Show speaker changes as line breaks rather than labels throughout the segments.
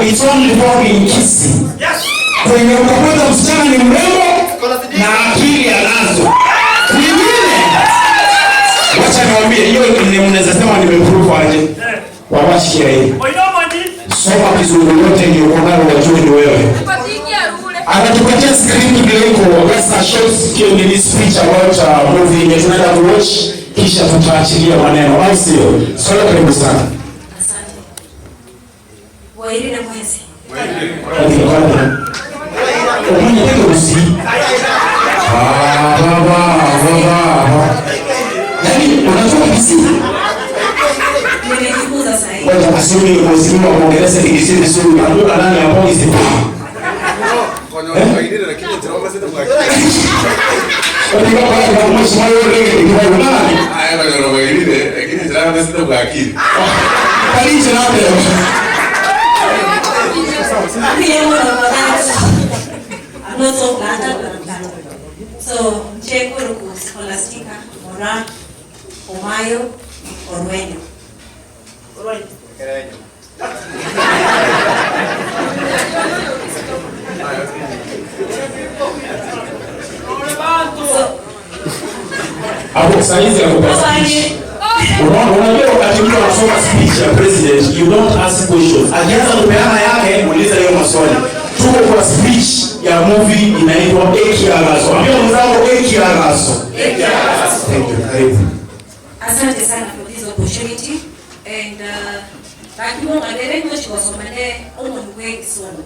It's only found in Kisii. Kwenye utakuta msichana ni mrembo na akili anazo. Mwingine, wacha niwaambie hiyo ni mnaweza sema nimeprove aje. Wawashikia hii. Soma Kizungu yote yenye uko nayo wajue ni wewe. Anatupatia script vile iko, just a short speech about movie yenye tunaenda kuwatch, kisha tutaachilia maneno, au sio? Sio, karibu sana.
Asante. Wairire mwezi.
Okay, kwanza. Umanye teke usi. Ah, baba, baba. Yaani unajua Kisii?
Nimejifunza sasa hivi.
Ngoja asumi mheshimiwa muongeleze Kisii vizuri. Anguka ndani ya polisi.
I'm not so flattered, but I'm flattered. So, Nchekuru Scholastica, Mora, Omayo, Orwenyo. So,
Hapo saizi ya kupa speech. Unaona, unajua wakati mtu anasoma speech ya president, you don't ask questions. Akianza kupeana yake, muulize hiyo maswali. Tuko kwa speech ya movie inaitwa Ekiaraso. Ambia mwenzako Ekiaraso. Thank you. Karibu.
Asante sana for this opportunity and lakini ngalere ngochi wasomane omuntu w'ekisomo.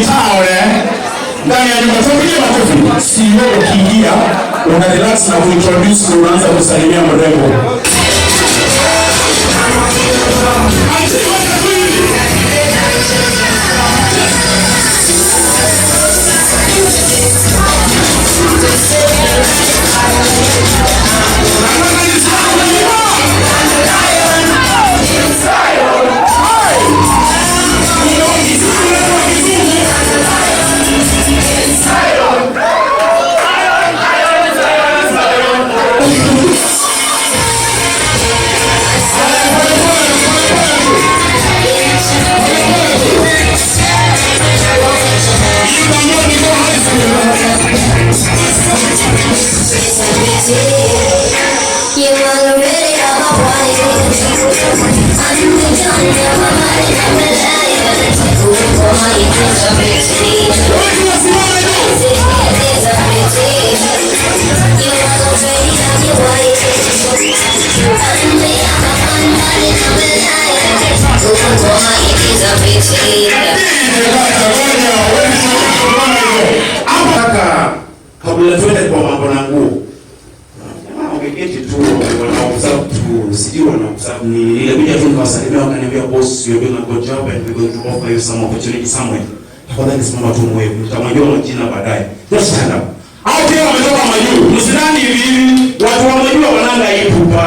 in town, eh? Ndani ya nyumba tupigie makofi. CEO ukiingia una relax na kuintroduce na unaanza kusalimia mrembo.
You wanna really have a party. I'm the John, I'm a party, I'm a liar. Oh, it's a pity. It's a pity. You wanna really have your party. I'm the I'm a liar. Oh, it's a pity.
Nataka kabla tuende kwa mambo na nguo. Jamaa wameketi tu wana observe tu, sijui wana observe nini. Nilikuja tu nikawasalimia, wakaniambia, "Boss, you're doing a good job and we're going to offer you some opportunity somewhere. Tafadhali simama tu mwewe. Nitamwambia majina baadaye. Just stand up." Hao pia wametoka majuu. Msidhani hivi hivi. Watu wa majuu wananga hii pupa.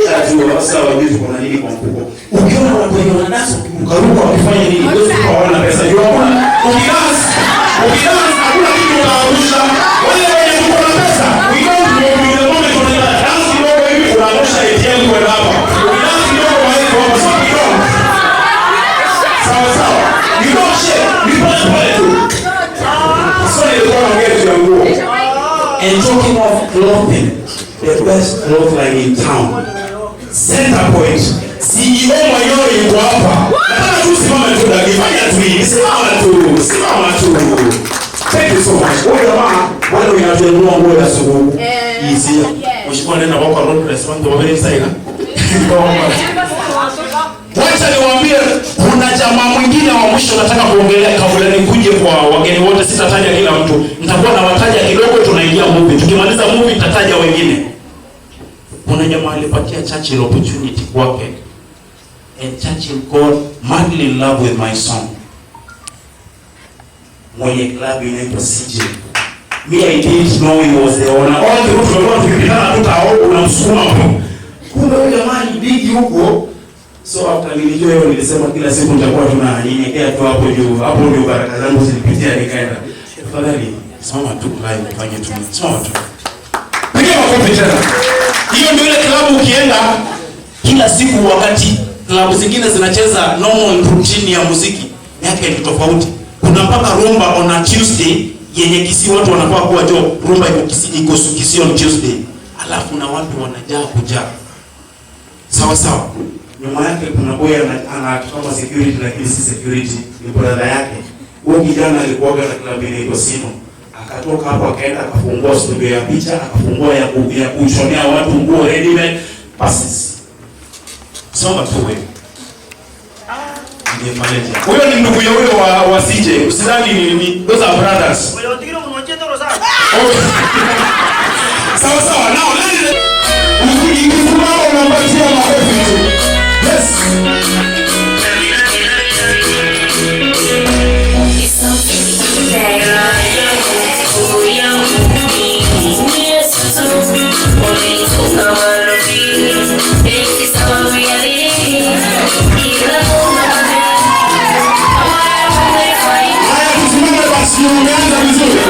Ila tu sasa wajui tuko na nini kwa mfuko. Ukiona watu wenye wanadance wakirukaruka wakifanya nini, those people hawana pesa. Juu hakuna ukidance, ukidance hakuna kitu utaangusha. Wale wenye tuko na pesa, we don't know the moment unaenda dance kidogo hivi unaangusha ATM kwenda hapa. Ukidance kidogo mahali kwa hapa, so kidogo. Sawa sawa. You don't shake. Ni pole pole tu. So nilikuwa naongea juu ya nguo. And talking of clothing, the best cloth line in town, Center Point. CEO Mayori yuko hapa. Nataka tu simame tu dagi, fanya tu hivi, simama tu, simama tu. Thank you so much. Huyu jamaa wale wenye nguo ya sugu. Easy. Mheshimiwa nenda kwa road press wangu wa very saika. Wacha niwaambie kuna jamaa mwingine wa mwisho nataka kuongelea kabla nikuje kwa wageni wote. Sitataja kila mtu, nitakuwa nawataja kidogo, tunaingia movie. Tukimaliza movie nitataja wengine. Kuna jamaa alipatia Churchill opportunity kwake, and Churchill got madly in love with my song. Mwenye club inaitwa CJ. Me, I didn't know he was the owner. All through tumekuwa tukipitana tu tao, unamsukuma hapo. Kumbe huyu jamaa ni big huko. So after nilijua hiyo nilisema kila siku nitakuwa tunanyenyekea tu hapo juu. Hapo ndio baraka zangu zilipitia nikaenda. Tafadhali simama tu live fanye tu. Simama tu. Piga makofi tena. Hiyo ndio ile klabu ukienda kila siku, wakati klabu zingine zinacheza normal routine ya muziki, yake ni tofauti. Kuna mpaka rumba on a Tuesday yenye Kisii watu wanafaa kuwa jo, rumba iko Kisii, iko Kisii on Tuesday. Alafu na watu wanajaa kujaa. Sawa sawa. Nyuma yake kuna boy ana kama security, lakini si security, ni brother yake. Huyo kijana alikuwa na klabu inaitwa Sino. Akatoka hapo akaenda akafungua studio ya picha, akafungua ya kushonea watu nguo ready made passes. Soma tu wewe. Ndiye manager. Huyo ni ndugu ya huyo wa CJ. Usidhani ni those are brothers. Okay. Sawa sawa. Now ladies, ukisimama unampatia makofi tu. Yes. Haya, tusimame basi, umeanza vizuri.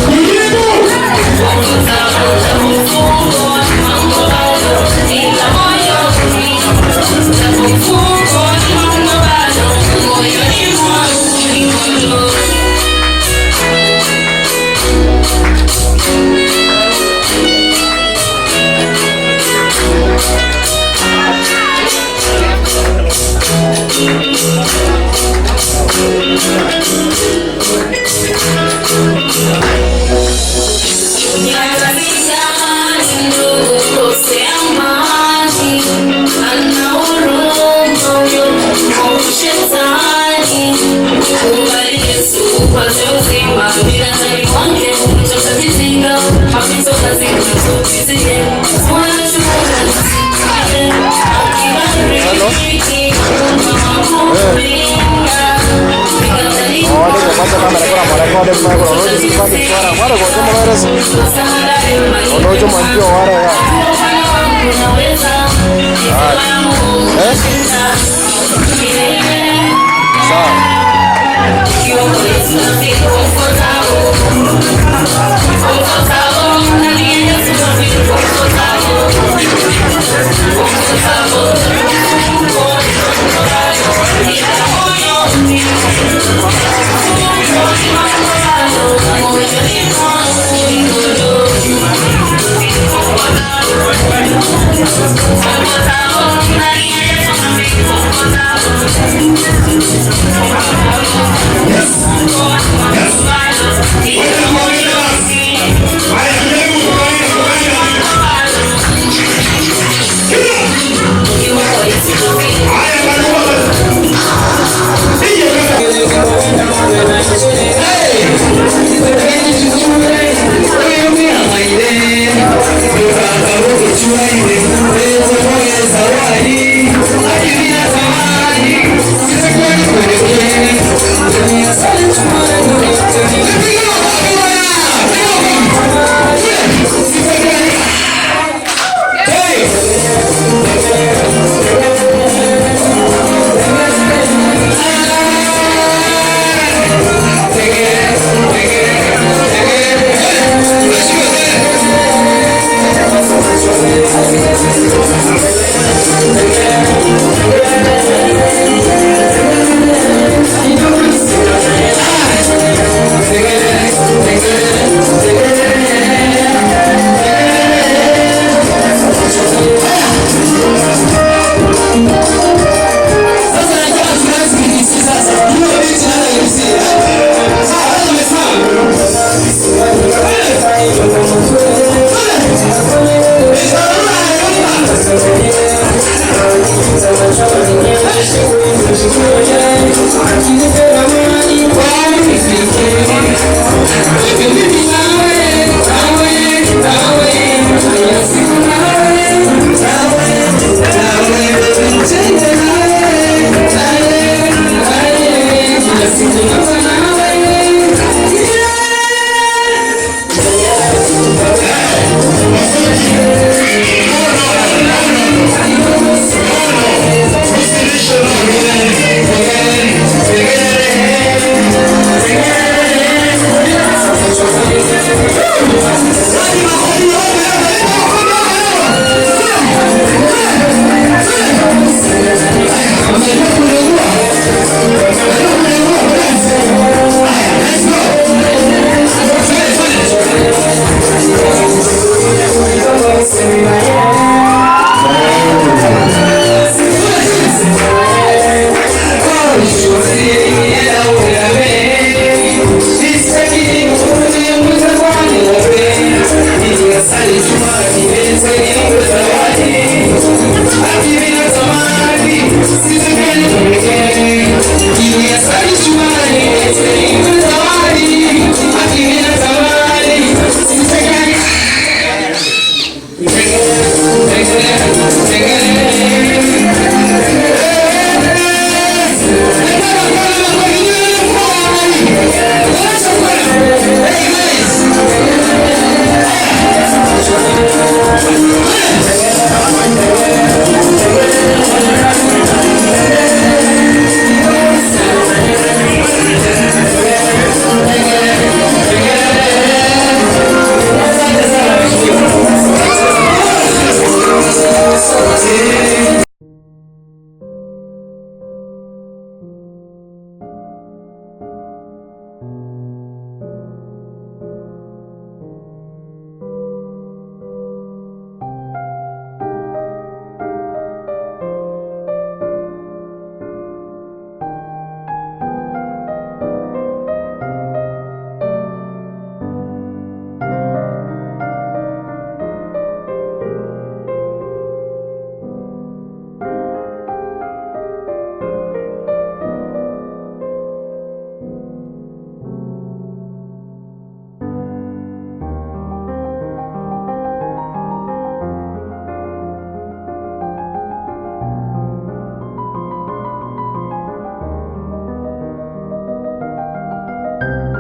Mwingine tu.
Thank you.